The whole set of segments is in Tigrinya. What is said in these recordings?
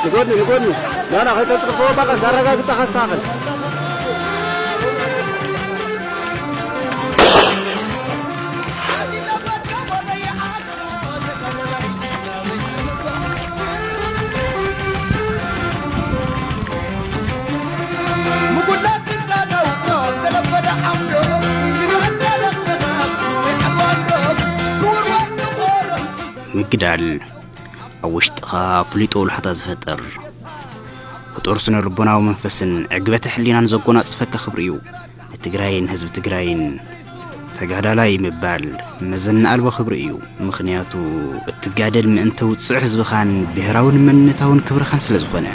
ንጎድኒ፣ ንጎድኒ። ላላ ከይተጽርፍዎ፣ በቃ፣ ኣረጋግጻ ከስተኻኽል። ምግዳል ኣብ ውሽጥኻ ፍሉይ ጦብላሕታ ዝፈጥር፣ ፍጡር ስነ ልቦናዊ መንፈስን ዕግበተ ሕሊናን ዘጎናጽፈካ ክብሪ እዩ። ንትግራይን ህዝቢ ትግራይን ተጋዳላይ ምባል መዘና ኣልቦ ክብሪ እዩ። ምኽንያቱ እትጋደል ምእንተ ውጹዕ ህዝብኻን ብሄራውን መንነታውን ክብርኻን ስለ ዝኾነ።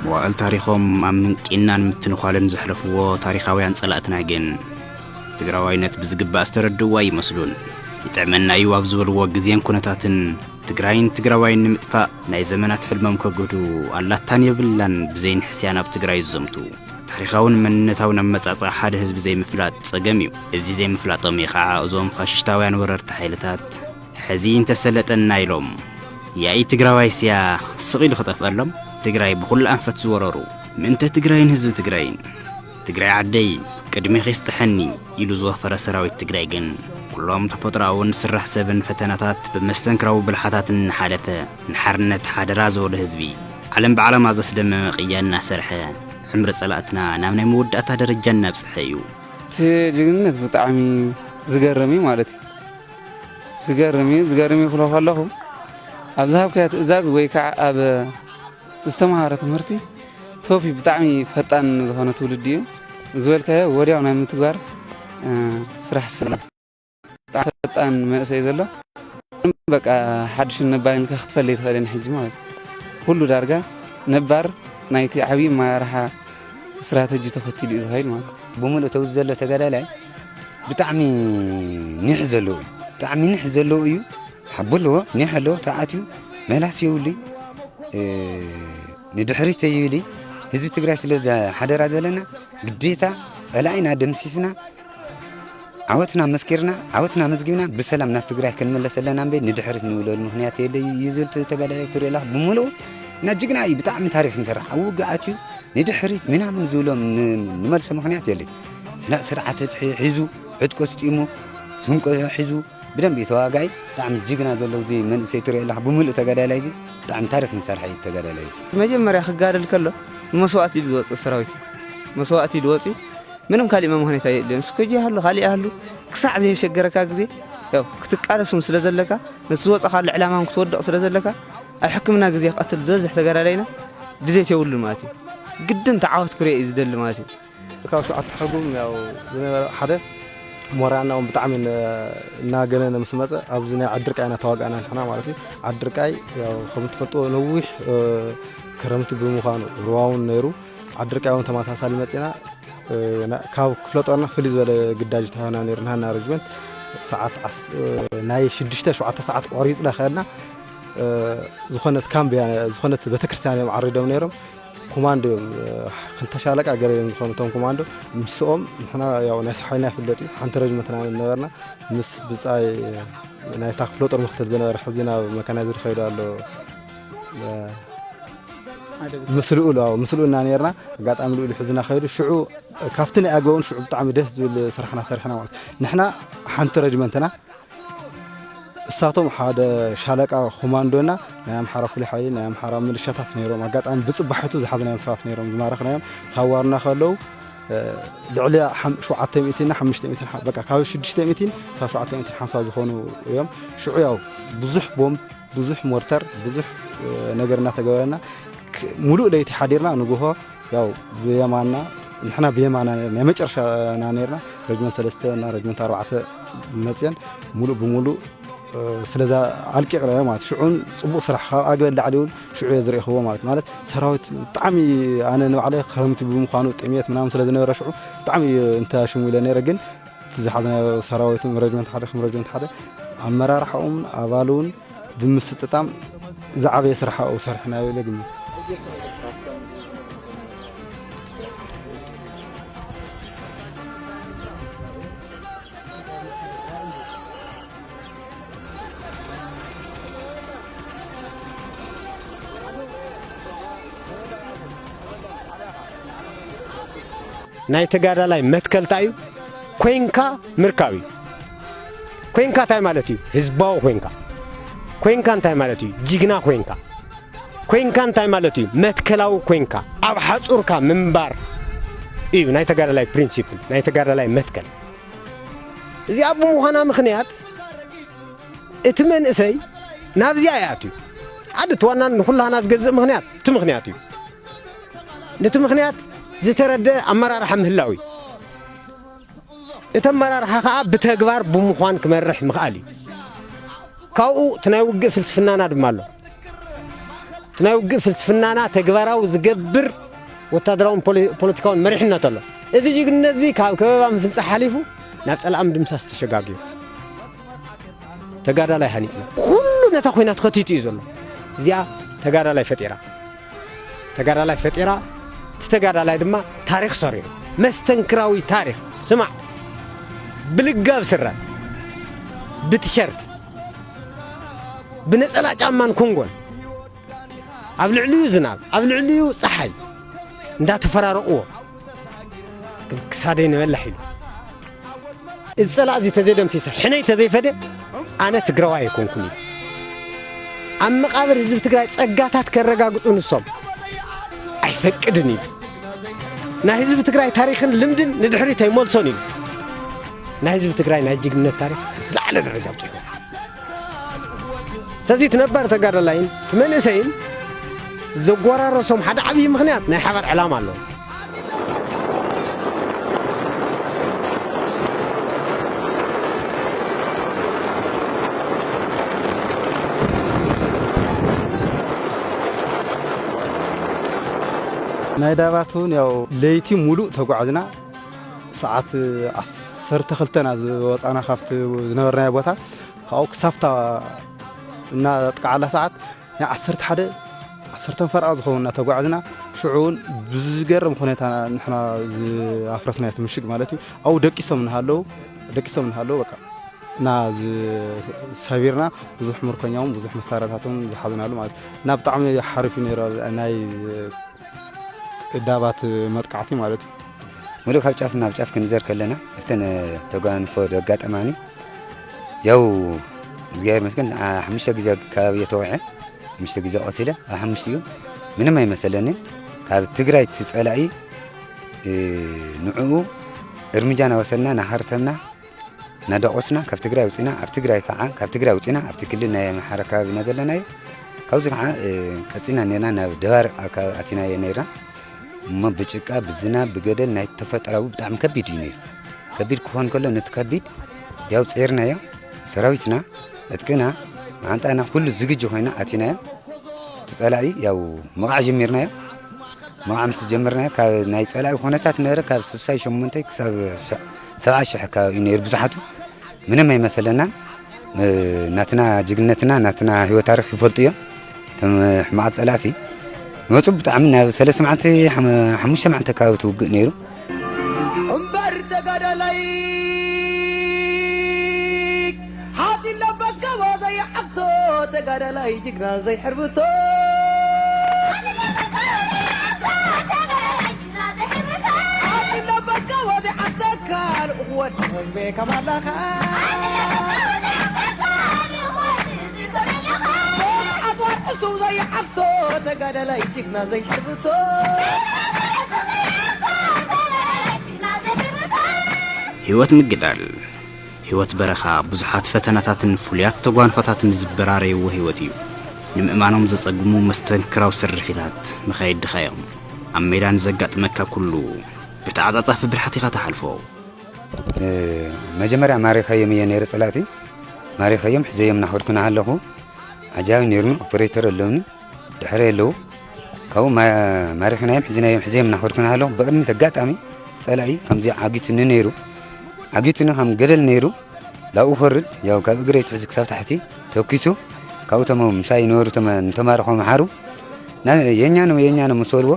መዋእል ታሪኾም ኣብ ምንቂናን ምትንዃልን ዘሕለፍዎ ታሪኻውያን ጸላእትና ግን ትግራዋይነት ብዝግባእ ዝተረድእዎ ኣይመስሉን። ይጥዕመና እዩ ኣብ ዝበልዎ ግዜን ኩነታትን ትግራይን ትግራዋይን ንምጥፋእ ናይ ዘመናት ሕልሞም ከግህዱ ኣላታን የብላን ብዘይንሕስያን ኣብ ትግራይ ዝዘምቱ። ታሪኻውን መንነታውን ኣመጻጽኣ ሓደ ህዝቢ ዘይምፍላጥ ጸገም እዩ። እዚ ዘይምፍላጦም እዩ ኸዓ እዞም ፋሽስታውያን ወረርቲ ሓይልታት ሕዚ እንተሰለጠና ኢሎም ያኢ ትግራዋይስያ ስቕ ኢሉ ክጠፍአሎም ትግራይ ብኹሉ ኣንፈት ዝወረሩ ምእንተ ትግራይን ህዝቢ ትግራይን ትግራይ ዓደይ ቅድሜኺ ስጥሐኒ ኢሉ ዝወፈረ ሰራዊት ትግራይ ግን ኩሎም ተፈጥሮኣውን ስራሕ ሰብን ፈተናታት ብመስተንክራዊ ብልሓታት እናሓለፈ ንሓርነት ሓደራ ዝበሎ ህዝቢ ዓለም ብዓለማ ዘስደመመ ቅያ እናሰርሐ ዕምሪ ጸላእትና ናብ ናይ መወዳእታ ደረጃ እናብጽሐ እዩ። እቲ ጅግንነት ብጣዕሚ ዝገርም እዩ ማለት እዩ። ዝገርም እዩ፣ ዝገርም እዩ ክብሎ ከለኹ ኣብ ዝሃብካዮ ትእዛዝ ወይ ከዓ ኣብ ዝተምሃረ ትምህርቲ ቶፕ እዩ። ብጣዕሚ ፈጣን ዝኾነ ትውልዲ እዩ። ዝበልካዮ ወዲያው ናይ ምትግባር፣ እ፣ ስራሕ ስለ ብጣዕሚ ፈጣን መንእሰይ እዩ ዘሎ። በቃ ሓድሽን ነባርን ኢልካ ክትፈልይ ትኽእልን ሕጂ ማለት እዩ። ኩሉ ዳርጋ ነባር ናይቲ ዓብዪ ኣመራርሓ ስትራተጂ ተኸቲሉ እዩ ዝኸይድ ማለት እዩ። ብምሉእ ተውዚ ዘሎ ተጋዳላይ ብጣዕሚ ኒሕ ዘለዎ እዩ። ብጣዕሚ ኒሕ ዘለዎ እዩ። ሓቦ ኣለዎ፣ ኒሕ ኣለዎ፣ ተኣትዩ መላስ የብሉይ። እ፣ ንድሕሪት ተይብል ህዝቢ ትግራይ ስለ ሓደራ ዝበለና ግዴታ ጸላኢና ደምሲስና ዓወትና መስኪርና ዓወትና መዝጊብና ብሰላም ናብ ትግራይ ክንመለስ ኣለና እምበይ ንድሕሪት ንብለሉ ምኽንያት የለ እዩ ዝብል ተጋዳላይ ትሪኦ ኣለኻ ብምሉኡ እና ጅግና እዩ። ብጣዕሚ ታሪክ ንሰርሕ ኣብ ውግእ ኣትዩ ንድሕሪት ምናምን ዝብሎም ን-፣ ንመልሶ ምኽንያት የለ። ስለ ስርዓት ሒዙ ዕጥቆ ስጢሙ ስንቆ ሒዙ ብደንብ እዩ ተዋጋኢ። ብጣዕሚ ጅግና ዘሎ እዚ መንእሰይ ትሪኦ ኣለኻ ብምሉእ ተጋዳላይ እዚ ብጣዕሚ ታሪክ ንሰርሕ እዩ ተጋዳላይ እዚ። መጀመርያ ክጋደል ከሎ ንመስዋእቲ ኢሉ ዝወፅእ ሰራዊት እዩ። መስዋእቲ ኢሉ ወፅዩ ምንም ካሊእ መምኸኔታ የድልዮን። ስኮጂ ይሃሉ ካሊእ ይሃሉ ክሳዕ ዘየሸገረካ ግዜ ያው ክትቃለስ እውን ስለ ዘለካ ነቲ ዝወፀኻሉ ዕላማ እውን ክትወድቕ ስለ ዘለካ ኣብ ሕክምና ግዜ ክቐትል ዝበዝሕ ተጋዳላይና ድሌት የብሉን ማለት እዩ። ግድን ተዓወት ክሪኦ እዩ ዝደሊ ማለት እዩ። ካብ ሸውዓተ ሕጉም ያው ዝነበረ ሓደ ሞራና እውን ብጣዕሚ ነ-፣ እናገነነ ምስ መፀ ኣብዚ ናይ ዓድርቃይ ኢና ተዋጋእና ንሕና ማለት እዩ። ዓድርቃይ ያው ከም ትፈልጥዎ ነዊሕ፣ እ፣ ክረምቲ ብምዃኑ ሩባ እውን ነይሩ። ዓድርቃይ እውን ተመሳሳሊ መፂና፣ እ፣ ና-፣ ካብ ክፍለ ጦርና ፍልይ ዝበለ ግዳጅ ተሃና ነይሩ። ንሃና ረጅመንት ሰዓት ዓስ-፣ እ፣ ናይ ሽዱሽተ ሸውዓተ ሰዓት ቆሪፅና ከድና፣ እ፣ ዝኾነት ካምብ እያ፣ ዝኾነት ቤተክርስትያን እዮም ዓሪዶም ነይሮም። ኮማንዶ እዮም፣ እ፣ ክልተ ሻለቃ ገለ እዮም ዝኾኑ እቶም ኮማንዶ። ምስኦም ንሕና ያው ናይ ሓይልና ይፍለጥ እዩ። ሓንቲ ረጅመንትና ነበርና። ምስ ብጻይ ናይታ ክፍለ ጦር ምክትል ዝነበረ ሕዚ ናብ መካናይዝድ ከይዱ ኣሎ። እ፣ ምስ ልኡል፣ ኣዎ፣ ምስ ልኡልና ነርና። ኣጋጣሚ ልኡል ሕዝና ከይዱ። ሽዑ ካብቲ ናይ ኣገባውን ሽዑ ብጣዕሚ ደስ ዝብል ስራሕና ሰሪሕና ማለት። ንሕና ሓንቲ ረጅመንትና፣ እሳቶም ሓደ ሻለቃ ኮማንዶና ናይ ኣምሓራ ፍሉይ ሓይሊ፣ ናይ ኣምሓራ ሚሊሻታት ነይሮም። ኣጋጣሚ ብጽባሒቱ ዝሓዝናዮም ሰባት ነይሮም፣ ዝማረኽናዮም። ካብ ዋርና ከለዉ፣ እ፣ ልዕሊ ሓም-፣ ሸውዓተ ሚእቲ እና ሓሙሽተ ሚእቲ ሓ-፣ በቃ፣ ካብ ሽዱሽተ ሚእቲ ክሳብ ሸውዓተ ሚእቲ ሓምሳ ዝኾኑ እዮም። ሽዑ ያው ብዙሕ ቦምብ፣ ብዙሕ ሞርተር፣ ብዙሕ፣ እ፣ ነገር እናተገበረና፣ ክ-፣ ሙሉእ ለይቲ ሓዲርና ንግሆ ያው ብየማና፣ ንሕና ብየማና ናይ መጨረሻና ነርና። ረጅመንት ሰለስተ እና ረጅመንት ኣርባዕተ መጽየን ሙሉእ ብሙሉእ፣ እ፣ ስለዛ ኣልቂቕናዮ ማለት። ሽዑን ጽቡቕ ስራሕ ካብ ኣገበል ላዕሊ እውን ሽዑ እየ ዝረእኽዎ ማለት። ማለት ሰራዊት ብጣዕሚ ኣነ ንባዕለይ ክረምቲ ብምዃኑ ጥሜት ምናምን ስለ ዝነበረ ሽዑ ብጣዕሚ እንተ ሽሙ ኢለ ነይረ። ግን እቲ ዝሓዝናዮ ሰራዊት እውን ረጅመንት ሓደ ከም ረጅመንት ሓደ ኣመራርሓኡን ኣባሉን ብምስጥጣም ዝዓበየ ስራሕ ኣብኡ ሰሪሕናዮ ኢለ ግምት። ናይ ተጋዳላይ መትከል እንታይ እዩ? ኮይንካ ምርካብ እዩ። ኮይንካ እንታይ ማለት እዩ? ህዝባዊ ኮይንካ። ኮይንካ እንታይ ማለት እዩ? ጅግና ኮይንካ። ኮይንካ እንታይ ማለት እዩ? መትከላዊ ኮይንካ ኣብ ሓጹርካ ምንባር እዩ ናይ ተጋዳላይ ፕሪንሲፕል፣ ናይ ተጋዳላይ መትከል። እዚኣ ብምዃና ምኽንያት እቲ መንእሰይ ናብዚኣ ይኣቱ እዩ። ሓደ እቲ ዋና ንኹላህና ዝገዝእ ምኽንያት እቲ ምኽንያት እዩ። ነቲ ምኽንያት ዝተረደአ ኣመራርሓ ምህላው እዩ። እቲ ኣመራርሓ ኸኣ ብተግባር ብምዃን ክመርሕ ምኽኣል እዩ። ካብኡ እቲ ናይ ውግእ ፍልስፍናና ድማ ኣሎ። እቲ ናይ ውግእ ፍልስፍናና ተግባራዊ ዝገብር ወታደራውን ፖሊ-፣ ፖለቲካውን መሪሕነት ኣሎ። እዚ ጅግንነት እዚ ካብ ከበባ ምፍንጻሕ ሓሊፉ ናብ ጸላኢ ምድምሳስ ተሸጋጊሩ። ተጋዳላይ ሃኒጽና። ኩሉ ነታ ኮይና ተኸቲቱ እዩ ዘሎ። እዚኣ ተጋዳላይ ፈጢራ። ተጋዳላይ ፈጢራ፣ እቲ ተጋዳላይ ድማ ታሪኽ ሰሪሑ። መስተንክራዊ ታሪኽ። ስማዕ፣ ብልጋብ ስረ፣ ብቲሸርት፣ ብነጸላ ጫማን ኮንጎን፣ ኣብ ልዕሊኡ ዝናብ፣ ኣብ ልዕሊኡ ጸሓይ እንዳተፈራረቕዎ፣ ግን ክሳደይ ንበላሕ ኢሉ። እዚ ጸላእ እዚ ተዘይደምሲሰ፣ ሕነይ ተዘይፈደ፣ ኣነ ትግራዋይ ኣይኮንኩን ኢሉ። ኣብ መቓብር ህዝቢ ትግራይ ጸጋታት ከረጋግጹ ንሶም ኣይፈቅድን ኢሉ። ናይ ህዝቢ ትግራይ ታሪኽን ልምድን ንድሕሪት ኣይመልሶን ኢሉ። ናይ ህዝቢ ትግራይ ናይ ጅግንነት ታሪኽ ኣብ ዝለዓለ ደረጃ ኣብጺሑ። ስለዚ እቲ ነባር ተጋዳላይን እቲ መንእሰይን ዘጓራረሶም ሓደ ዓብዪ ምኽንያት ናይ ሓባር ዕላማ ኣለዎም። ናይ ዳባት እውን ያው ለይቲ ሙሉእ ተጓዕዝና፣ ሰዓት ዓሰርተ ክልተ ኢና ዝወፃና ካብቲ ዝነበርናዮ ቦታ። ካብኡ ክሳፍታ እናጥቃዓላ ሰዓት ናይ ዓሰርተ ሓደ፣ ዓሰርተ ፈረቓ ዝኸውን እናተጓዕዝና፣ ሽዑ እውን ብዝገርም ሁኔታ ንሕና ዝኣፍረስናዮ እቲ ምሽግ ማለት እዩ። ኣብኡ ደቂሶም እናሃለዉ፣ ደቂሶም እናሃለዉ በቃ እና ዝ-፣ ሰቢርና ብዙሕ ምርኮኛውን ብዙሕ መሳርያታትን ዝሓዝናሉ ማለት እዩ። እና ብጣዕሚ ሓሪፍ እዩ ነይሩ ናይ ዳባት መጥቃዕቲ ማለት እዩ። ሙሉእ ካብ ጫፍ ናብ ጫፍ ክንዘር ከለና ኣብተን ተጓንፎ ዘጋጠማኒ ያው እግዚኣብሔር ይመስገን፣ ኣ፣ ሓሙሽተ ግዜ ከባቢ እየ ተወቂዐ፣ ሓሙሽተ ግዜ ቆሲለ፣ ኣብ ሓሙሽቲኡ ምንም ኣይመሰለንን። ካብ ትግራይ እቲ ጸላኢ፣ እ፣ ንዕኡ እርምጃ እናወሰድና፣ እናሃርተምና፣ እናደቆስና፣ ካብ ትግራይ ኣውፂና፣ ኣብ ትግራይ ከዓ፣ ካብ ትግራይ ኣውፂና፣ ኣብቲ ክልል ናይ ኣምሓራ ከባቢ ኢና ዘለናዮ። ካብዚ ከዓ፣ እ፣ ቀፂልና ነርና፣ ናብ ደባርቅ ኣከባቢ ኣቲናዮ ነርና። እሞ ብጭቃ፣ ብዝናብ፣ ብገደል ናይ ተፈጥራዊ ብጣዕሚ ከቢድ እዩ ነይሩ። ከቢድ ክኾን ከሎ ነቲ ከቢድ ያው ጸይርናዮ። ሰራዊትና፣ ዕጥቅና፣ መዓንጣና ኩሉ ዝግጁ ኮይና ኣቲናዮ። እቲ ጸላኢ ያው ምቕዓ ጀሚርናዮ። ምቕዓ ምስ ጀመርናዮ ካብ ናይ ጸላኢ ኩነታት ነበረ ካብ ስሳይ ሸሞንተ ክሳብ ሰብዓ ሺሕ ኣከባቢ እዩ ነይሩ ብዙሓቱ። ምንም ኣይመሰለናን። እ፣ ናትና ጅግንነትና፣ ናትና ህይወት ታሪኽ ይፈልጡ እዮም። እቶም ሕማቓት ጸላእቲ መጹ። ብጣዕሚ ናብ ሰለስተ መዓልቲ፣ ሓም-፣ ሓሙሽተ መዓልቲ ኣከባቢ ትውግእ ነይሩ። እምበር ተጋዳላይ ሓፂን ለበስ ገቦ ዘይሓፍቶ፣ ተጋዳላይ ጅግና ዘይሕርብቶ። ህይወት ምግዳል፣ ህይወት በረኻ ብዙሓት ፈተናታትን ፍሉያት ተጓንፎታትን ዝበራረይዎ ህይወት እዩ። ንምእማኖም ዘጸግሙ መስተንክራዊ ስርሒታት መኻይድኻ እዮም። ኣብ ሜዳ ንዘጋጥመካ ኩሉ ብተዓጻጻፊ ብልሓት ኢኻ ትሓልፎ። እ፣ መጀመርያ ማሪኸዮም እየ ነይረ ጸላእቲ። ማሪኸዮም፣ ሒዘዮም እናኸድኩ እናሃለኹ፣ ዓጃቢ ነይሩኒ፣ ኦፐሬተር ኣለውኒ፣ ድሕረይ ኣለዉ። ካብኡ ማ-፣ ማሪኽናዮም፣ ሒዝናዮም፣ ሒዘዮም እናኸድኩ እናሃለኹ፣ ብቕድሚት ኣጋጣሚ ጸላኢ ከምዚ ዓጊቱኒ ነይሩ። ዓጊቱኒ ከም ገደል ነይሩ። ላብኡ ኸርድ፣ ያው ካብ እግረይ ትሕዚ ክሳብ ታሕቲ ተኪሱ፣ ካብኡ እቶም ምሳይ ነበሩ፣ እቶም ንተማርኾ መሓሩ፣ ና-፣ የኛ ነው፣ የኛ ነው ምስ በልዎ፣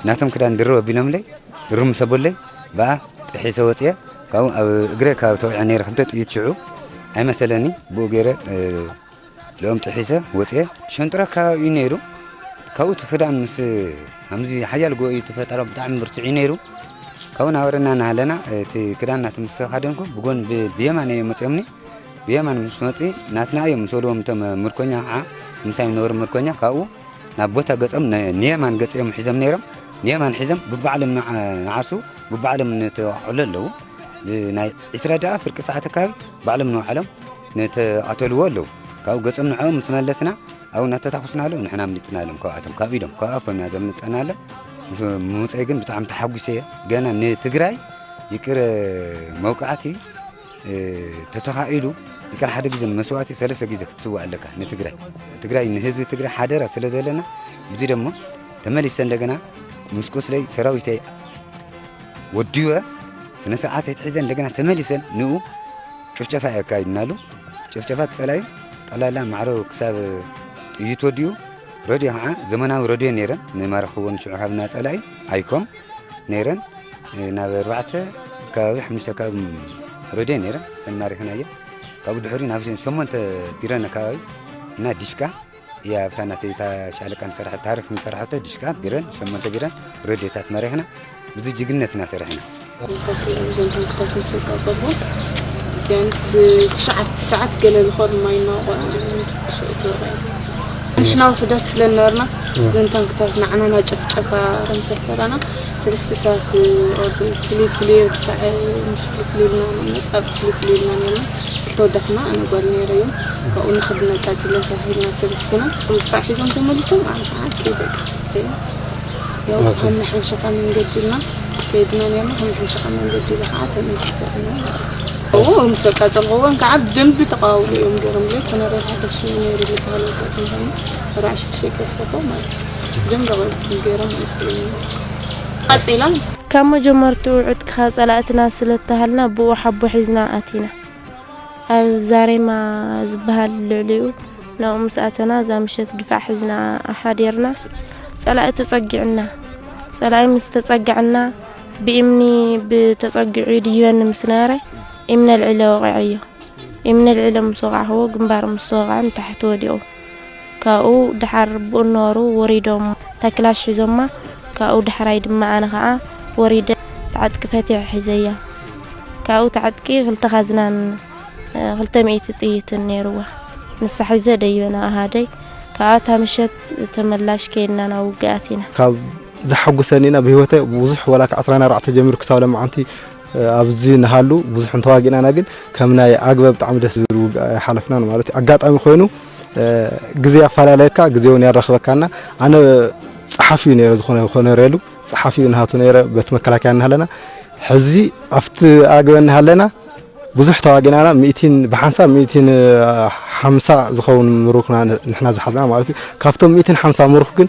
ናቶም ክዳን ድርብ ኣቢሎምለይ፣ ድርብ ምስ ኣበሉለይ፣ ብኣ ጥሒሰ ወፅየ። ካብኡ ኣብ እግረ ካብ ተወዒዐ ነይረ ክልተ ጥይት ሽዑ ኣይመሰለኒ፣ ብኡ ገይረ፣ እ፣ ልኦም ጥሒሰ ወፅየ። ሸንጥሮ ኣከባቢ እዩ ነይሩ። ካብኡ እቲ ክዳን ምስ፣ ከምዚ ሓያል ጎቦ እዩ ተፈጠረ፣ ብጣዕሚ ብርቱዕ እዩ ነይሩ። ካብኡ ናበረና እናሃለና እቲ ክዳን ናቲ ምስ ተኻደንኩ ብጎን ብ- ብየማን እዮም መፅኦምኒ። ብየማን ምስ መፅእ ናትና እዮም ምስ በልዎም እቶም ምርኮኛ ከዓ ምሳይ ዝነበሩ ምርኮኛ ካብኡ ናብ ቦታ ገፆም ነ- ንየማን ገፂኦም ሒዞም ነይሮም። ንየማን ሒዞም ብባዕሎም ንዓ- ንዓርሱ ብባዕሎም ንተዋዕሎ ኣለዉ። ብ- ናይ ዕስራ ደኣ ፍርቂ ሰዓት ኣካባቢ ባዕሎም ንባዕሎም ንተኣተልዎ ኣለዉ። ካብኡ ገፆም ንዕኦም ምስ መለስና ኣብኡ እናተታኹስና ኣለዉ ንሕና ኣምሊጥና ኣሎም ካብኣቶም ካብ ኢዶም ካብ ኣፎም ኢና ዘምልጠና ኣሎም። ምስ ምውፀይ ግን ብጣዕሚ ተሓጒሰ እየ። ገና ንትግራይ ይቅረ መውቃዕቲ ተተኻኢሉ ይቅረ ሓደ ግዜ መስዋእቲ ሰለስተ ግዜ ክትስዋእ ኣለካ ንትግራይ። ትግራይ ንህዝቢ ትግራይ ሓደራ ስለ ዘለና ብዙ ደሞ ተመሊሰ እንደገና ምስ ቁስለይ ሰራዊተይ ወዲወ ስነ ስርዓት ኣይትሒዘ እንደገና ተመሊሰ ንኡ ጭፍጨፋ የካይድናሉ። ጭፍጨፋ ጸላዩ ጠላላ ማዕሮ ክሳብ ጥይት ወዲኡ ረድዮ ከዓ ዘመናዊ ረድዮ ነይረን ንማረኽዎ ንሽዑ ካብና ጸላኢ ኣይኮም ነይረን። ናብ ኣርባዕተ ከባቢ ሓሙሽተ ከባቢ ረድዮ ነይረን ሰማሪኽናዮ። ካብኡ ድሕሪ ናብ ሸሞንተ ቢረን ኣካባቢ እና ዲሽቃ እያ ኣብታ ናተይ እታ ሻለቃ ንሰርሐ ታሪክ ንሰርሐቶ ዲሽቃ ቢረን ሸሞንተ ቢረን ረድዮታት መሪሕና ብዙ ጅግነት ኢና ሰሪሕና። ካብቶም እዞም ታንክታት ምስ ኣቃጸልዎ ቢያንስ ትሽዓተ ሰዓት ገለ ዝኾኑ ማይ እናወቕዑ ክሸጡ ይረኣዩ። ንሕና ውሑዳት ስለ ነበርና እዘን ታንክታት ንዓና እናጨፍጨፋ ረምሰት ዘለና ሰለስተ ሰባት ፍልይ ፍልይ ድፋዕ ምሽ ፍልይ ፍልይ ኢልና ንቕመጥ ኣብ ፍልይ ፍልይ ኢልና ነርና ክልተ ወዳትና ኣነ ጓል ነይረ እዮም ካብኡ ንኽድ ነቃጽለን ተባሂልና ሰለስትና ድፋዕ ሒዞም ተመሊሶም ኣነ ከዓ ከይደ ቀጽለ ያው ከም ንሓንሸኻ መንገዲ ኢልና ከይድና ነርና ከም ንሓንሸኻ መንገዲ ኢሉ ከዓ ተመሊሰ ማለት እዩ እዎ ምስ ኣቃጸልክዎም ከዓ ብደንቢ ተቃውሞ እዮም ገይሮም ዘይኮነ ሬድዮ ሓደሽ ነይሩ ዝበሃል ወጣት እንተኾይኑ ራእሲ ክሸይቀ ይሕፈፎ ማለት እዩ ደንቢ ገይሮም መፅእና ቃጺላ ካብ መጀመርትኡ ዕጥቅኻ ጸላእትና ስለ እተሃልና ብኡ ሓቦ ሒዝና ኣቲና። ኣብ ዛሬማ ዝበሃል ልዕሊኡ ናብኡ ምስ ኣተና እዛ ምሸት ድፋዕ ሒዝና ሓዲርና። ጸላኢ ተጸጊዑና። ጸላኢ ምስ ተጸግዐና ብእምኒ ብተጸጊዑ ይድይበኒ ምስ ነበረ እምኒ ኣልዒለ ወቒዐዮ። እምኒ ኣልዒለ ምስ ወቓዕኽዎ ግንባሩ ምስ ተወቕዐ ንታሕቲ ወዲቑ። ካብኡ ደሓር ብኡ እናበሩ ወሪዶም እታ ክላሽ ሒዞማ። ካብኡ ዳሕራይ ድማ ኣነ ኸዓ ወሪደ እታ ዕጥቂ ፈቲሐ ሒዘያ። ካብኡ እታ ዕጥቂ ክልተ ኻዝናን ክልተ ሚእቲ ጥይትን ነይርዋ። ንሳ ሒዘ ደይበ ናብ ኣሃደይ። ካብኣ እታ ምሸት ተመላሽ ከይድና ናብ ውግእ ኣቲና። ካብ ዘሐጉሰኒና ብህይወተይ ብዙሕ ወላ ካብ ዕስራን ኣርባዕተን ጀሚሩ ክሳብ ለማዓንቲ ኣብዚ ንሃሉ ብዙሕ እንተዋጊእናና ግን ከም ናይ ኣግበ ብጣዕሚ ደስ ዝብል ውግእ ኣይሓለፍናን ማለት እዩ ኣጋጣሚ ኮይኑ ግዜ ያፈላለየካ ግዜ እውን ያራኽበካና ኣነ ፀሓፊ እዩ ነይረ ዝኾነ ኮነሬሉ ፀሓፊ እዩ ንሃቱ ነይረ በት መከላከያ እናሃለና ሕዚ ኣብቲ ኣግበ እናሃለና ብዙሕ ተዋጊእናና ሚእቲን ብሓንሳብ ሚእቲን ሓምሳ ዝኸውን ምሩኽና ንሕና ዝሓዝና ማለት እዩ ካብቶም ሚእቲን ሓምሳ ምሩኽ ግን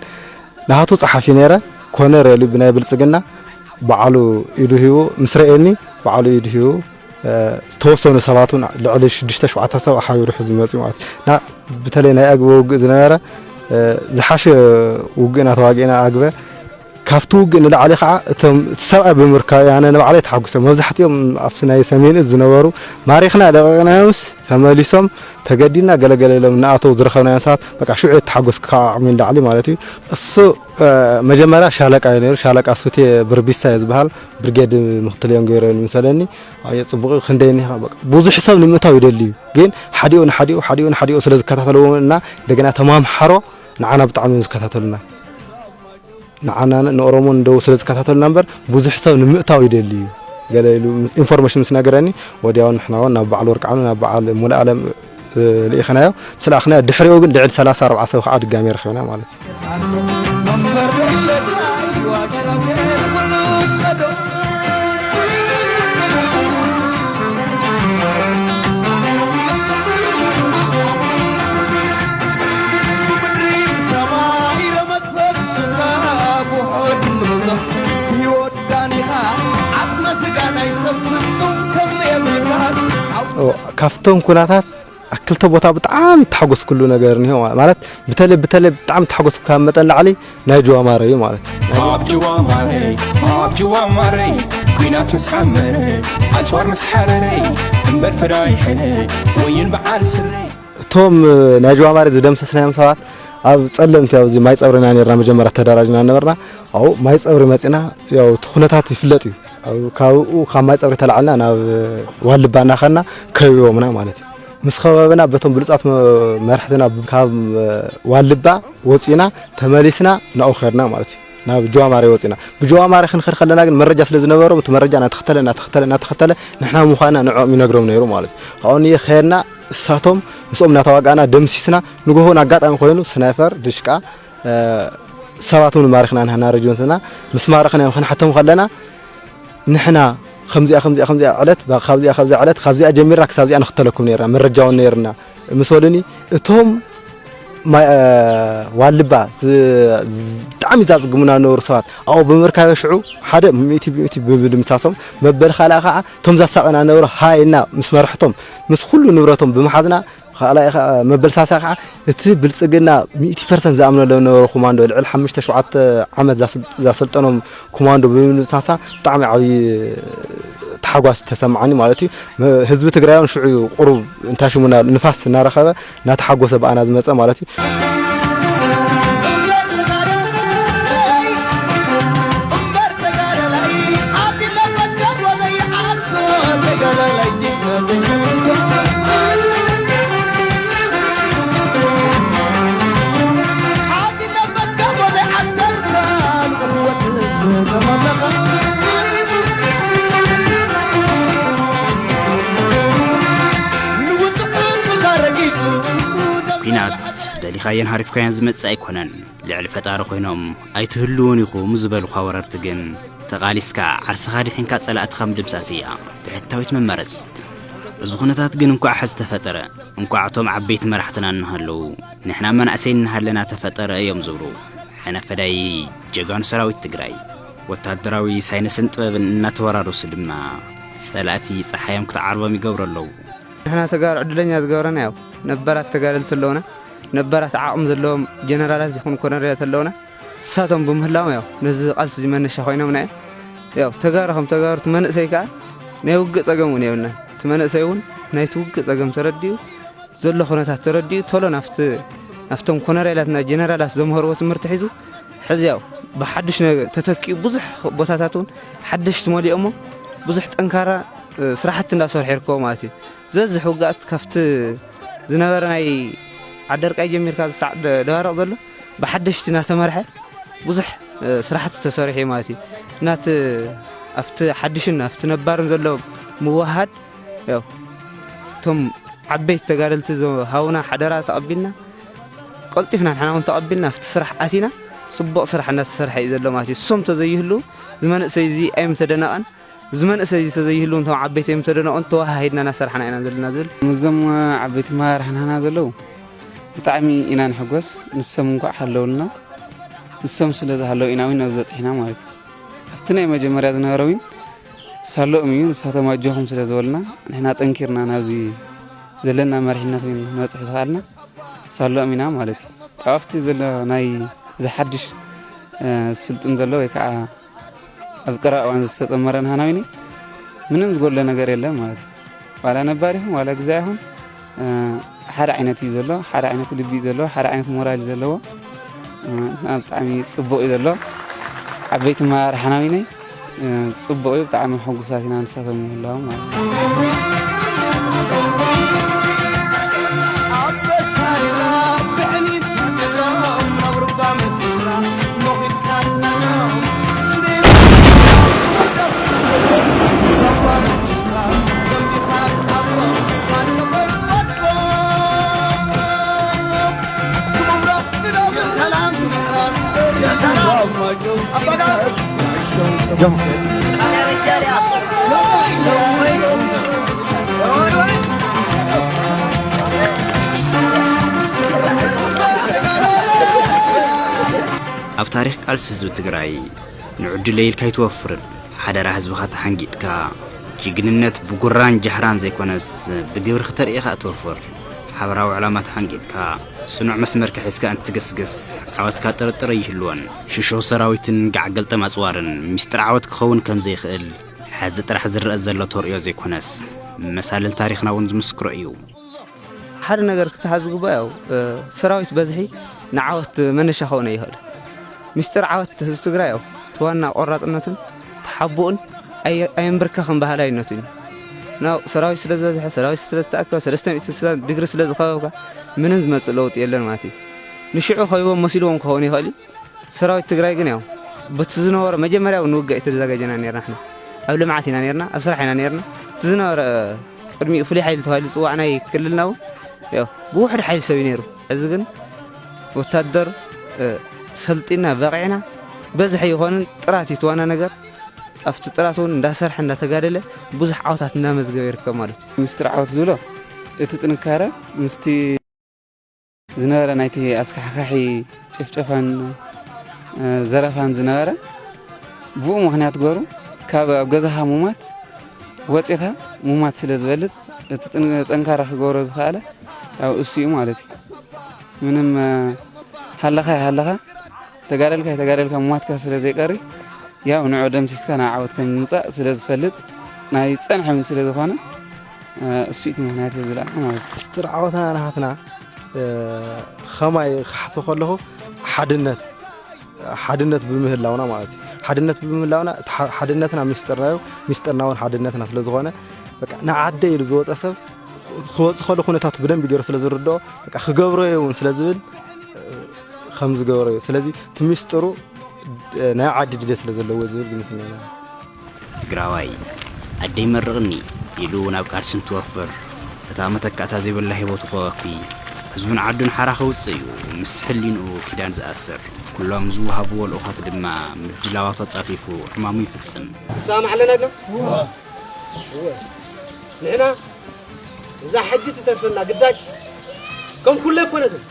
ንሃቱ ጸሓፊ ነይረ ኮነር ኢሉ ብናይ ብልጽግና ባዕሉ ኢዱ ሂቡ ምስ ረኤኒ ባዕሉ ኢዱ ሂቡ ዝተወሰኑ ሰባት እውን ልዕሊ ሽዱሽተ ሸውዓተ ሰብ ሓቢሩ ሒዙ መፅኡ ማለት እዩ። እና በተለይ ናይ ኣግበ ውግእ ዝነበረ ዝሓሸ ውግእና ተዋጊእና ኣግበ ካብቲ ውግእ ንላዕሊ ከዓ እቶም እቲ ሰብኣይ ብምርካብ ኣነ ንባዕለይ ተሓጉሰ። መብዛሕትኦም ኣብቲ ናይ ሰሜን እዝ ዝነበሩ ማሪኽና ለቐቕናዮምስ ተመሊሶም ተገዲድና ገለገለ ኢሎም እናኣተው ዝረኸብናዮም ሰባት በቃ ሽዑ ተሓጎስኩ ካብ ዓቕሚ ንላዕሊ ማለት እዩ። እሱ መጀመርያ ሻለቃ እዩ ነይሩ። ሻለቃ ሱቴ ብርቢሳ እዩ ዝበሃል። ብርጌድ ምክትል እዮም ገይሩ መሰለኒ። ኣየ ጽቡቕ እዩ፣ ክንደይ እኒኻ በቃ ብዙሕ ሰብ ንምእታው ይደሊ እዩ። ግን ሓዲኡ ንሓዲኡ ሓዲኡ ንሓዲኡ ስለ ዝከታተልዎ እና እንደገና ተማምሓሮ ንዓና ብጣዕሚ እዮም ዝከታተሉና። ንዓና ንኦሮሞን እንደው ስለ ዝከታተሉና እምበር ብዙሕ ሰብ ንምእታው ይደሊ እዩ። ገለ ኢሉ ኢንፎርሜሽን ምስ ነገረኒ ወዲያው ንሕና እውን ናብ በዓል ወርቃዕሉ ናብ በዓል ሙሉኣለም ልኢኽናዮ ምስ ለኣኽናዮ ድሕሪኡ ግን ልዕሊ ሰላሳ ኣርባዓ ሰብ ከዓ ድጋሜ ረኺብና ማለት እዩ። ካብቶም ኩነታት ኣብ ክልተ ቦታ ብጣዕሚ እተሓጎስኩሉ ነገር እኒሆ ማለት በተለይ በተለይ ብጣዕሚ እተሓጎስኩ ካብ መጠን ላዕሊ ናይ ጅዋማረ እዩ ማለት እዩ። ኣብ ጅዋማረ ኣብ ጅዋማረ ኲናት ምስ ሓመረ ኣፅዋር ምስ ሓረረ እምበር ፍዳይ ሕነ ወይን በዓል ስረ እቶም ናይ ጅዋማረ ዝደምሰስናዮም ሰባት ኣብ ፀለምቲ ኣብዚ ማይ ፀብሪና ነርና መጀመርያ ተደራጅና ነበርና ኣብኡ ማይ ፀብሪ መፂና ያው እቲ ኩነታት ይፍለጥ እዩ ካብኡ ካብ ማይ ፀብሪ ተላዕልና ናብ ዋልባ እናኸድና ከቢቦምና ማለት እዩ። ምስ ኸበብና በቶም ብሉፃት መ-፣ መራሕትና ካብ ዋልባ ወፂና ተመሊስና ናብኡ ኸድና ማለት እዩ። ናብ ጅዋማሪ ወፂና። ብጅዋማሪ ክንኸድ ከለና ግን መረጃ ስለ ዝነበሮም እቲ መረጃ እናተኸተለ፣ እናተኸተለ፣ እናተኸተለ ንሕና ምዃንና ንዕኦም ይነግሮም ነይሩ ማለት እዩ። ካብኡ ንየ ኸድና እሳቶም ምስኦም እናተዋጋእና ደምሲስና ንግሆ እውን ኣጋጣሚ ኮይኑ ስናይፐር፣ ድሽቃ፣ እ፣ ሰባት እውን ማሪኽና ንሕና ረጅመንትና ምስ ማረኽናዮም ክንሓቶም ከለና ንሕና ከምዚኣ፣ ከምዚኣ፣ ከምዚኣ ዕለት፣ ባ-፣ ካብዚኣ፣ ካብዚኣ ዕለት፣ ካብዚኣ ጀሚርና ክሳብ እዚኣ ንኽተለኩም ነይርና፣ መረጃ እውን ነይርና ምስ በሉኒ፣ እቶም ማይ-፣ እ፣ ዋልባ ዝ-፣ ዝ-፣ ብጣዕሚ ዛጽግሙና ነበሩ ሰባት፣ ኣብኡ ብምርካበ ሽዑ ሓደ ሚእቲ ብሚእቲ ብምድምሳሶም፣ መበል ካልኣ ከዓ እቶም ዛሳቐና ነበሩ ሃይና ምስ መራሕቶም፣ ምስ ኩሉ ንብረቶም ብምሓዝና፣ ካልኣይ ኸዓ፣ መበል ሳልሳይ ኸዓ፣ እቲ ብልጽግና ሚእቲ ፐርሰንት ዝኣምነሎም ነበሩ ኮማንዶ፣ ልዕሊ ሓሙሽተ ሸውዓተ ዓመት ዛስል-፣ ዛሰልጠኖም ኮማንዶ ብምድምሳሳ ብጣዕሚ ዓብዪ ተሓጓስ ተሰማዓኒ ማለት እዩ። መ-፣ ህዝቢ ትግራይ እውን ሽዑ እዩ ቁሩብ እንታይ ሽሙ እና-፣ ንፋስ እናረኸበ እናተሓጎሰ ብኣና ዝመጸ ማለት እዩ። ኲናት ደሊኻዮን ሃሪፍካዮን ዝመጽእ ኣይኮነን። ልዕሊ ፈጣሪ ኮይኖም ኣይትህልዉን ኢኹም ዝበሉኻ ወረርቲ ግን፣ ተቓሊስካ ዓርስኻ ድሒንካ ጸላእትኻ ምድምሳስ እያ ብሕታዊት መመረጺት። እዚ ኩነታት ግን እንኳዕ ሕዚ ተፈጠረ፣ እንኳዕ እቶም ዓበይቲ መራሕትና እናሃለዉ ንሕና መናእሰይ እናሃለና ተፈጠረ እዮም ዝብሉ ሕነ ፈዳይ ጀጋኑ ሰራዊት ትግራይ። ወታደራዊ ሳይንስን ጥበብን እናተወራረሱ ድማ ጸላእቲ ጸሓዮም ክትዓርቦም ይገብሩ ኣለዉ። ንሕና ተጋሩ ዕድለኛ ዝገብረና ያው ነባራት ተጋደልቲ ኣለዉና። ነባራት ዓቕሚ ዘለዎም ጀነራላት ይኹኑ ኮነሬላት ኣለዉና። ንሳቶም ብምህላዎም ያው ነዚ ቃልሲ እዚ መነሻ ኮይኖምና እዮም። ያው ተጋሩ ከም ተጋሩ እቲ መንእሰይ ከኣ ናይ ውግእ ጸገም እውን የብልናን። እቲ መንእሰይ እውን ናይቲ ውግእ ጸገም ተረዲኡ፣ ዘሎ ኩነታት ተረዲኡ፣ ቶሎ ናብቲ፣ ናብቶም ኮነሬላትና ጀነራላት ዘምሃርዎ ትምህርቲ ሒዙ፣ ሕዚ ያው ብሓድሽ ነገ-፣ ተተኪኡ ብዙሕ ቦታታት እውን ሓደሽቲ መሊኦሞ ብዙሕ ጠንካራ፣ እ፣ ስራሕቲ እንዳሰርሑ ይርከቡ ማለት እዩ። ዝበዝሕ ውግኣት ካብቲ ዝነበረ ናይ ዓደርቃይ ጀሚርካ ዝሳዕ ደ-፣ ደባርቕ ዘሎ ብሓደሽቲ እናተመርሐ ብዙሕ፣ እ፣ ስራሕቲ ተሰሪሑ እዩ ማለት እዩ። እናቲ ኣብቲ ሓድሽን ኣብቲ ነባርን ዘሎ ምውሃድ ያው እቶም ዓበይቲ ተጋደልቲ ዝሃቡና ሓደራ ተቐቢልና፣ ቀልጢፍና ንሕና እውን ተቐቢልና ኣብቲ ስራሕ ኣቲና፣ ጽቡቕ ስራሕ እናተሰርሐ እዩ ዘሎ ማለት እዩ። እሶም ተዘይህልዉ፣ እዚ መንእሰይ እዚ ኣይምተደነቐን፣ እዚ መንእሰይ እዚ ተዘይህልዉ፣ እቶም ዓበይቲ ኣይምተደነቑን፣ ተወሃሂድና እናሰርሕና ኢና ዘለና ዝብል። ምስዞም ዓበይቲ መራሕናና ዘለዉ ብጣዕሚ ኢና ንሕጎስ። ንሶም እንኳዕ ሃለውልና፣ ንሶም ስለ ዝሃለዉ ኢና እውን ኣብዚ በፂሕና ማለት እዩ። ኣብቲ ናይ መጀመርያ ዝነበረ እውን ሳሎኦም እዩ፣ ንሳቶም ኣጆኹም ስለ ዝበሉና፣ ንሕና ጠንኪርና ናብዚ ዘለና መሪሕነት እውን ክንበጽሕ ዝኸኣልና ሳሎኦም ኢና ማለት እዩ። ካብቲ ዘሎ ናይ ዝሓድሽ፣ እ፣ ስልጡን ዘሎ ወይ ከዓ ኣብ ቀረባ እዋን ዝተጸመረ ንሃናዊኒ ምንም ዝጎድሎ ነገር የለን ማለት እዩ። ዋላ ነባር ይኹን ዋላ ግዛ ይኹን፣ እ፣ ሓደ ዓይነት እዩ ዘሎ፣ ሓደ ዓይነት ልቢ እዩ ዘለዎ፣ ሓደ ዓይነት ሞራል እዩ ዘለዎ። እ፣ እና ብጣዕሚ ጽቡቕ እዩ ዘሎ። ዓበይቲ ኣመራርሓና ዊነይ፣ እ፣ ጽቡቕ እዩ፣ ብጣዕሚ ሕጉሳት ኢና ንሳቶም ምህላዎም ማለት እዩ። ኣብ ታሪኽ ቃልሲ ህዝቢ ትግራይ ንዕድለይ ኢልካ ኣይትወፍርን። ሓደራ ህዝብኻ ተሓንጊጥካ፣ ጅግንነት ብጉራን ጃህራን ዘይኮነስ ብግብሪ ክተርኢ ኢኻ እትወፍር። ሓበራዊ ዕላማ ተሓንጊጥካ፣ ጽኑዕ መስመርካ ሒዝካ እንትትግስግስ፣ ዓወትካ ጥርጥር ኣይህልዎን። ሽሾ ሰራዊትን ጋዕ ገልጠም ኣጽዋርን ሚስጥር ዓወት ክኸውን ከም ዘይኽእል፣ ሕዚ ጥራሕ ዝረአ ዘሎ ተርእዮ ዘይኮነስ፣ መሳልል ታሪኽና እውን ዝምስክሮ እዩ። ሓደ ነገር ክተሓዝ ዝግባእ ያው፣ እ፣ ሰራዊት በዝሒ ንዓወት መነሻ ክኸውን ኣይኽእልን። ሚስጥር ዓወት ህዝቢ ትግራይ ያው እቲ ዋና ቆራጽነቱን ተሓቡኡን ኣየንብርከኽን ባህላይነቱ እዩ። ናው ሰራዊት ስለ ዝበዝሐ፣ ሰራዊት ስለ ዝተኣከበ፣ ሰለስተ ሚእቲ ስሳ ዲግሪ ስለ ዝኸበብካ፣ ምንም ዝመጽእ ለውጢ የለን ማለት እዩ። ንሽዑ ከይዎም መሲልዎም ክኸውን ይኽእል እዩ። ሰራዊት ትግራይ ግን ያው በቲ ዝነበረ መጀመርያ እውን ንውግእ ኣይተዘጋጀና ነርና። ንሕና ኣብ ልምዓት ኢና ነርና፣ ኣብ ስራሕ ኢና ነርና። እቲ ዝነበረ ቅድሚኡ ፍሉይ ሓይሊ ተባሂሉ ዝፅዋዕ ናይ ክልልና እውን ያው ብውሕድ ሓይሊ ሰብ እዩ ነይሩ። እዚ ግን ወታደር ሰልጢና በቂዕና በዝሒ ይኾንን ጥራት እዩ እቲ ዋና ነገር። ኣብቲ ጥራት እውን እንዳሰርሐ እንዳተጋደለ ብዙሕ ዓወታት እንዳመዝገበ ይርከብ ማለት እዩ። ሚስጥር ዓወት ዝብሎ እቲ ጥንካረ ምስቲ ዝነበረ ናይቲ ኣስካሕካሒ ጭፍጨፋን ዘረፋን ዝነበረ ብኡ ምኽንያት ገሩ ካብ ኣብ ገዛኻ ሙማት ወፂኻ ሙማት ስለ ዝበልፅ እቲ ጠንካራ ክገብሮ ዝኸኣለ ያው እሱ እዩ ማለት እዩ። ምንም ሃለኻ ይሃለኻ ተጋደልካ ይተጋደልካ ሙማትካ ስለ ዘይቀሪ ያው ንዑ ደምሲስካ ናብ ዓወት ከም ምምፃእ ስለ ዝፈልጥ ናይ ፀንሐ እውን ስለ ዝኾነ እሱ እቲ ምኽንያት እየ ዝለዓለ ማለት እዩ። ምስጢር ዓወትና ናሃትና ከማይ ክሓስቦ ከለኹ ሓድነት ሓድነት ብምህላውና ማለት እዩ። ሓድነት ብምህላውና ሓድነትና ሚስጥርና እዩ። ሚስጥርና እውን ሓድነትና ስለ ዝኾነ በቃ ንዓደ ኢሉ ዝወፀ ሰብ ክወፅእ ከሎ ኩነታት ብደንቢ ገይሩ ስለ ዝርድኦ በቃ ክገብሮ እየ እውን ስለ ዝብል ከም ዝገበሮ እዩ። ስለዚ እቲ ሚስጥሩ ናይ ዓዲ ድሌት ስለ ዘለዎ ዝብል ግምት እኒአና። ትግራዋይ ኣደይ መርቕኒ ኢሉ ናብ ቃልሲ እንትወፍር እታ መተካእታ ዘይብላ ሂቦቱ ከወፊ ህዝቡን ዓዱን ሓራ ከውፅእ እዩ ምስ ሕሊንኡ ኪዳን ዝኣስር። ኩሎም ዝወሃብዎ ልኡኻት ድማ ምድላዋቱ ኣፃፊፉ ዕማሙ ይፍፅም። ንሰማማዕ ኣለና ድና? ንሕና እዛ ሕጂ ትተርፈና ግዳጅ ከም ኩሉ ኣይኮነትን።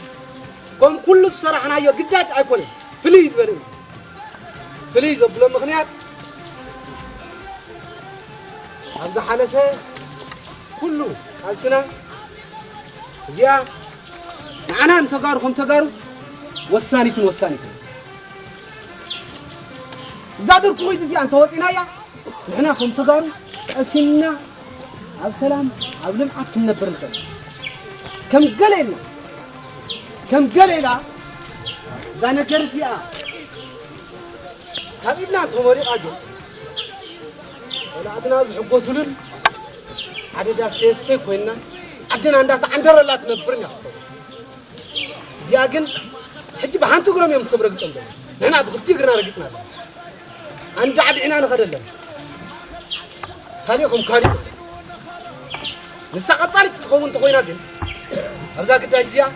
ከም ኩሉ ዝሰራሕናዮ ግዳጅ ኣይኮነን። ፍልይ ዝበለ እዩ። ፍልይ ዘብሎ ምኽንያት ኣብ ዝሓለፈ ኩሉ ቃልስና እዚኣ ንዓና ንተጋሩ ከም ተጋሩ ወሳኒትን ወሳኒትን። እዛ ድርኩኺት እዚኣ እንተወፂናያ ንሕና ከም ተጋሩ ቀሲንና ኣብ ሰላም ኣብ ልምዓት ክንነብር ንኽእል። ከም ገለ ኢልና ከም ገለ ኢላ እዛ ነገር እዚኣ ካብ ኢድና እንተመሪቓ ግን ጸላእትና ዝሕጎሱሉን ሓደ ዳሴሰ ኮይንና ዓድና እንዳተዓንደረላ ትነብርን እያ ክትኸውን። እዚኣ ግን ሕጂ ብሓንቲ እግሮም እዮም ሰብ ረግጾም ዘለዉ። ንሕና ብክልቲኡ እግርና ረጊጽና ኣለና። ኣንዳዕዲዕና ንኸደለን። ካሊእ ከም ካሊእ ማለት እዩ። ንሳ ቀጻሊት ክትኸውን እንተኾይና ግን ኣብዛ ግዳጅ እዚኣ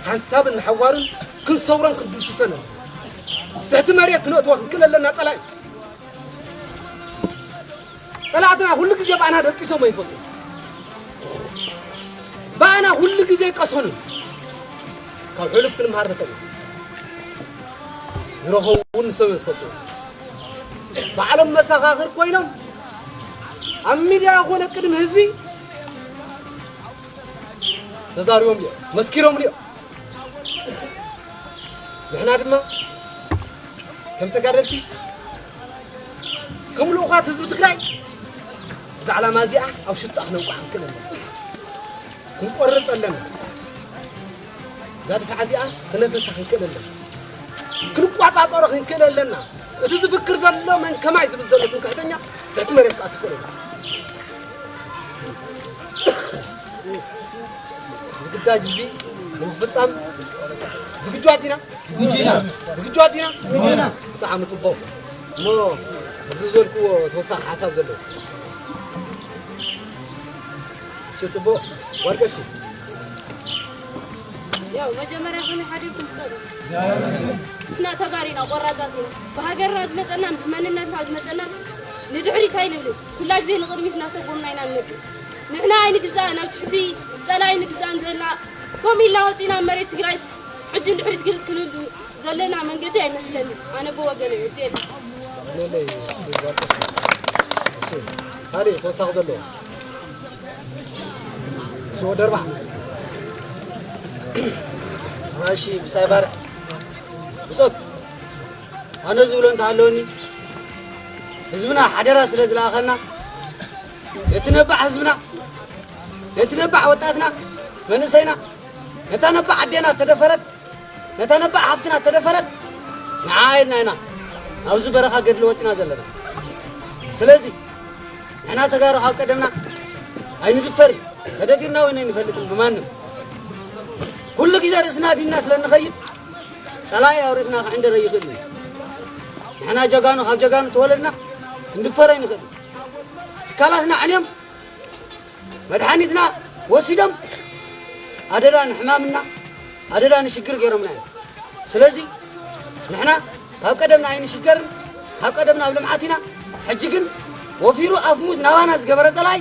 ሓንሳብን ንሓዋሩን ክንሰውሮን ክንድምስሰን ኣለና። ትሕቲ መሬት ክነእትዋ ክንክእል ኣለና ጸላኢ። ጸላእትና ኩሉ ግዜ ብኣና ደቂሶም ኣይፈልጡ። ብኣና ኩሉ ግዜ ይቀሰኑ። ካብ ሕሉፍ ክንምሃር ንኽእል ኢና። ዝረኸቡ እውን ንሰብ እዮም ዝፈልጡ። ባዕሎም መሰኻኽር ኮይኖም ኣብ ሚድያ ኮነ ቅድሚ ህዝቢ ተዛሪቦም እዮም፣ መስኪሮም እዮም። ንሕና ድማ ከም ተጋደልቲ ከም ልኡኻት ህዝቢ ትግራይ እዛ ዕላማ እዚኣ ኣብ ሽጣ ክነውቃዕ ክንክእል ኣለና። ክንቆርጽ ኣለና። እዛ ድፋዕ እዚኣ ክነፍርሳ ክንክእል ኣለና። ክንቋጻጸሮ ክንክእል ኣለና። እቲ ዝፍክር ዘሎ መን ከማይ ዝብል ዘሎ ትምክሕተኛ ትሕቲ መሬት ክኣቱ ክኽእል ኣለና። እዚ ግዳጅ እዚ ንምፍጻም ዝግጁ ኣዲና? ዝግጁ ኢና። ዝግጁ ኣዲና? ዝግጁ ኢና። ብጣዕሚ ጽቡቕ። እሞ ኣብዚ ዝበልክዎ ተወሳኺ ሓሳብ ዘለዎ? እሺ፣ ጽቡቕ። ወርቂ፣ እሺ። ያው መጀመርያ ኮነ ሓዲርኩም ትጸሉ። ንሕና ተጋሩ ኢና፣ ቆራጻት ኢና። ብሃገርና ዝመጸና፣ ብመንነትና ዝመጸና ንድሕሪት ኣይንብልን። ኩላ ግዜ ንቕድሚት እናሰጎምና ኢና ንነብር። ንሕና ኣይንግዛእን፣ ኣብ ትሕቲ ጸላኢ ኣይንግዛእን ዘለና። ከምኡ ኢልና ወጺና መሬት ትግራይስ ሕጂ ንድሕሪት ግልጽ ክንብል ዘለና መንገዲ ኣይመስለንን። ኣነ ብወገነይ ወዲ የለ። እሺ፣ ካልእ ተወሳኺ ዘለዎ? እሺ፣ ወዲ ኣርባዓ። እሺ፣ ብጻይ ባርዕ። ብጾት፣ ኣነ ዝብሎ እንተሃለወኒ፣ ህዝብና ሓደራ ስለ ዝለኣኸና፣ ነቲ ነባዕ ህዝብና፣ ነቲ ነባዕ ወጣትና፣ መንእሰይና፣ ነታ ነባዕ ኣዴና ተደፈረት፣ ነታ ነባዕ ሃፍትና ተደፈረት፣ ንዓ ኢልና ኢና ኣብዚ በረኻ ገድሊ ወጺና ዘለና። ስለዚ ንሕና ተጋሩ ካብ ቀደምና ኣይንድፈር፣ ተደፊርና ወይን ኣይንፈልጥን ብማንም። ኩሉ ግዜ ርእስና ዲና ስለ እንኸይድ ጸላኢ ኣብ ርእስና ክዕንደረ ይኽእል እዩ። ንሕና ጀጋኑ ካብ ጀጋኑ ተወለድና ክንድፈር ኣይንኽእል። ትካላትና ዕንዮም መድሓኒትና ወሲዶም ኣደዳ ንሕማምና ኣደዳ ንሽግር ገይሮምና እዮም። ስለዚ ንሕና ካብ ቀደምና ኣይንሽገርን፣ ካብ ቀደምና ኣብ ልምዓት ኢና። ሕጂ ግን ወፊሩ ኣፍ ሙዝ ናባና ዝገበረ ጸላኢ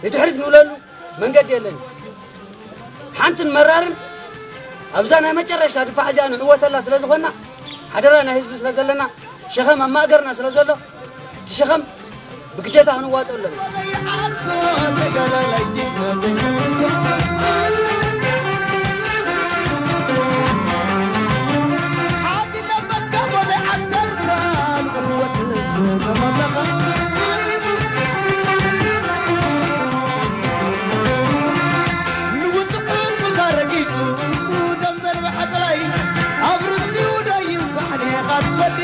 ንድሕሪት ንብለሉ መንገዲ የለን። ሓንትን መራርን ኣብዛ ናይ መጨረሽታ ድፋዕ እዚኣ ንዕወተላ ስለ ዝኾንና ሓደራ ናይ ህዝቢ ስለ ዘለና ሸኸም ኣብ ማእገርና ስለ ዘሎ እቲ ሸኸም ብግዴታ ክንዋፅኦ ኣለና። ኣብ ርእሲኡ ደይብ ባሕሪ ኻትወዲ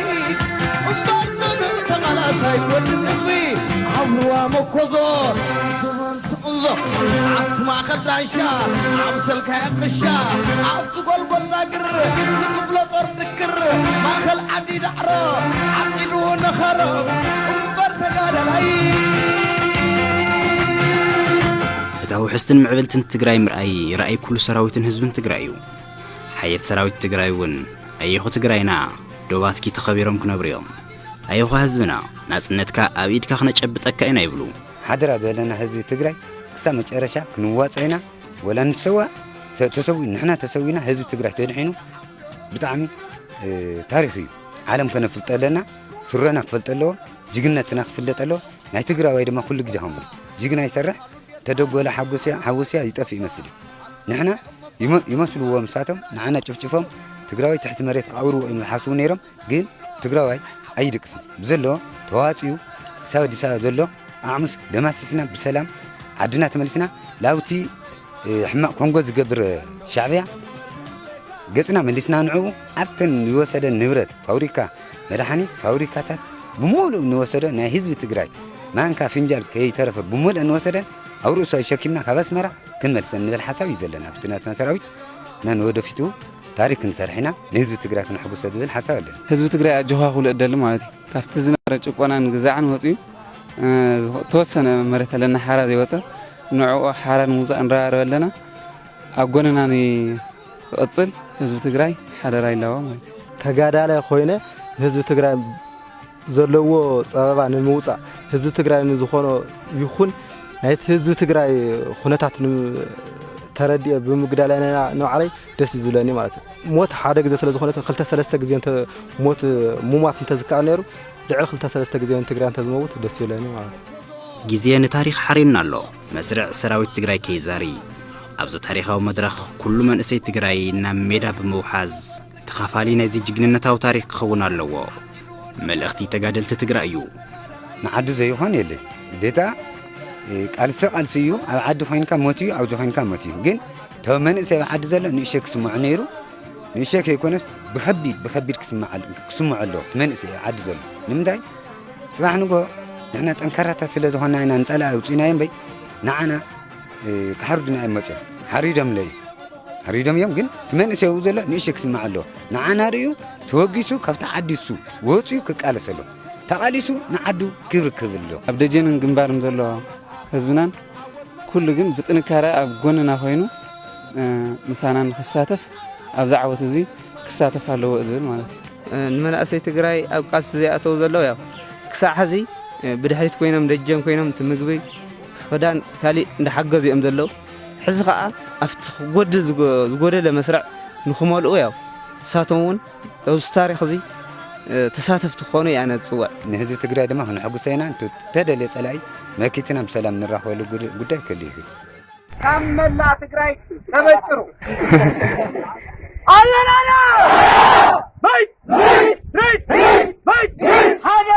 እምበር ጽኑዕ ተቓላሳይ ወዲ ህዝቢ። ኣብ ርዋ መኮዞ ስሙን ትቕንዞ ኣብቲ ማእኸል ዳንሻ ኣብ ሰልካያ ቅሻ ኣብቲ ጎልጎል ዛግር ንኽብሎ ጦር ድክር ማእኸል ዓዲ ዳዕሮ ዓቂሉ ነኸሮ እምበር ተጋዳላይ። እታ ውሕስትን ምዕብልትን ትግራይ ምርኣይ ራእይ ኩሉ ሰራዊትን ህዝብን ትግራይ እዩ። ሓየት ሰራዊት ትግራይ እውን ኣየኹ ትግራይና ዶባትኪ ተኸቢሮም ክነብሩ እዮም። ኣየኹ ህዝብና ናጽነትካ ኣብ ኢድካ ክነጨብጠካ ኢና ይብሉ። ሓደራ ዝበለና ህዝቢ ትግራይ ክሳብ መጨረሻ ክንዋፅኦ ኢና። ወላ ንሰዋ ሰ- ተሰዊ ንሕና ተሰዊና ህዝቢ ትግራይ ተድሒኑ ብጣዕሚ እ፣ ታሪኽ እዩ። ዓለም ከነፍልጦ ኣለና። ስረና ክፈልጦ ኣለዎ። ጅግነትና ክፍለጥ ኣለዎ። ናይ ትግራዋይ ድማ ኩሉ ግዜ ከምኡ እዩ። ጅግና ይሰርሕ ተደጎለ ሓጎስያ ሓጎስያ ይጠፍእ ይመስል እዩ። ንሕና ይመ- ይመስልዎም ንሳቶም ንዓና ጭፍጭፎም ትግራዋይ ትሕቲ መሬት ክኣውርዎ እዮም ዝሓስቡ ነይሮም። ግን ትግራዋይ ኣይድቅስን ብዘለዎ ተዋፅኡ ክሳብ ኣዲስ ኣበባ ዘሎ ኣዕሙስ ደማሲስና ብሰላም ዓድና ተመሊስና ላውቲ እ፣ ሕማቕ ኮንጎ ዝገብር ሻዕብያ ገፅና መሊስና ንዕኡ ኣብተን ዝወሰደ ንብረት ፋብሪካ መድሓኒት ፋብሪካታት ብምሉእ እንወሰዶ ናይ ህዝቢ ትግራይ ማንካ ፍንጃል ከይተረፈ ብምሉእ እንወሰደን ኣብ ርእሱ ኣሸኪምና ካብ ኣስመራ ክንመልሰን ንብል ሓሳብ እዩ ዘለና ኣብቲ ናትና ሰራዊት እና ንወደፊቱ ታሪክ ክንሰርሕ ኢና ንህዝቢ ትግራይ ክነሕጉሶ ዝብል ሓሳብ ኣለኒ። ህዝቢ ትግራይ ኣጆኻ ክብሎ እደሊ ማለት እዩ። ካብቲ ዝነበረ ጭቆናን ግዛዕን ወፂኡ እ፣ ተወሰነ መሬት ኣለና ሓራ ዘይወፀ ንዕኡ ሓራ ንምውፃእ ንረባረብ ኣለና። ኣብ ጎንና ንክቕፅል ህዝቢ ትግራይ ሓደራ ይላቦ ማለት እዩ። ተጋዳላይ ኮይነ ንህዝቢ ትግራይ ዘለዎ ፀበባ ንምውፃእ ህዝቢ ትግራይ ንዝኾኖ ይኹን ናይቲ ህዝቢ ትግራይ ኩነታት ን- ተረዲኤ ብምግዳላይ ናይ ንባዕለይ ደስ እዩ ዝብለኒ ማለት እዩ። ሞት ሓደ ግዜ ስለ ዝኾነ ክልተ ሰለስተ ግዜ እንተ ሞት ምሟት እንተዝከኣል ነይሩ ልዕሊ ክልተ ሰለስተ ግዜ ንትግራይ እንተዝመውት ደስ ይብለኒ ማለት እዩ። ግዜ ንታሪኽ ሓሪምና ኣሎ። መስርዕ ሰራዊት ትግራይ ከይዛሪ ኣብዚ ታሪኻዊ መድረኽ ኩሉ መንእሰይ ትግራይ ናብ ሜዳ ብምውሓዝ ተኻፋሊ ናይዚ ጅግንነታዊ ታሪኽ ክኸውን ኣለዎ። መልእኽቲ ተጋደልቲ ትግራይ እዩ። ንዓዲ ዘይኾን የለ ግዴታ እ፣ ቃልሲ ቃልሲ እዩ። ኣብ ዓዲ ኮይንካ ሞት እዩ፣ ኣብዚ ኮይንካ ሞት እዩ። ግን ተው መንእሰይ ኣብ ዓዲ ዘሎ ንእሸ ክስምዖ ነይሩ። ንእሸ ከይኮነስ ብኸቢድ ብኸቢድ ክስምዓል- ክስምዖ ኣለዎ እቲ መንእሰይ ኣብ ዓዲ ዘሎ። ንምንታይ? ፅባሕ ንጎ ንሕና ጠንካራታት ስለ ዝኾንና ኢና ንፀላኢ ኣውፂእናዮ እምበይ ንዓና እ፣ ክሓርዱና እዮም መፅኦም። ሓሪዶምለ እዩ። ሓሪዶም እዮም ግን እቲ መንእሰይ ኣብኡ ዘሎ ንእሸ ክስማዕ ኣለዎ። ንዓና ርእዩ ተወጊሱ ካብቲ ዓዲ እሱ ወፂኡ ክቃለስ ኣለዎ። ተቓሊሱ ንዓዱ ክብሪ ክብል ኣለዎ። ኣብ ደጀንን ግንባርን ዘሎ ህዝብናን ኩሉ ግን ብጥንካረ ኣብ ጎንና ኮይኑ እ፣ ምሳና ንክሳተፍ ኣብዚ ዓወት እዚ ክሳተፍ ኣለዎ ዝብል ማለት እዩ። እ፣ ንመናእሰይ ትግራይ ኣብ ቃልሲ ዘይኣተው ዘለዉ ያው ክሳዕ ሕዚ እ፣ ብድሕሪት ኮይኖም ደጀን ኮይኖም እቲ ምግቢ እቲ ክዳን ካሊእ እንዳሓገዙ እዮም ዘለዉ። ሕዚ ከዓ ኣብቲ ክጎድል ዝጎ- ዝጎደለ መስርዕ ንክመልኡ ያው ንሳቶም እውን ኣብዚ ታሪክ እዚ እ፣ ተሳተፍቲ ክኾኑ እየ ኣነ ዝፅውዕ። ንህዝቢ ትግራይ ድማ ክነሐጉሶ ኢና። እንተ- ተደልየ ፀላኢ መኪትና ብሰላም ንራኸበሉ ጉድ- ጉዳይ ክህሉ ይኽእል። ካብ መላእ ትግራይ ተበጭሩ ኣለናና በይት በይት በይት ሓደ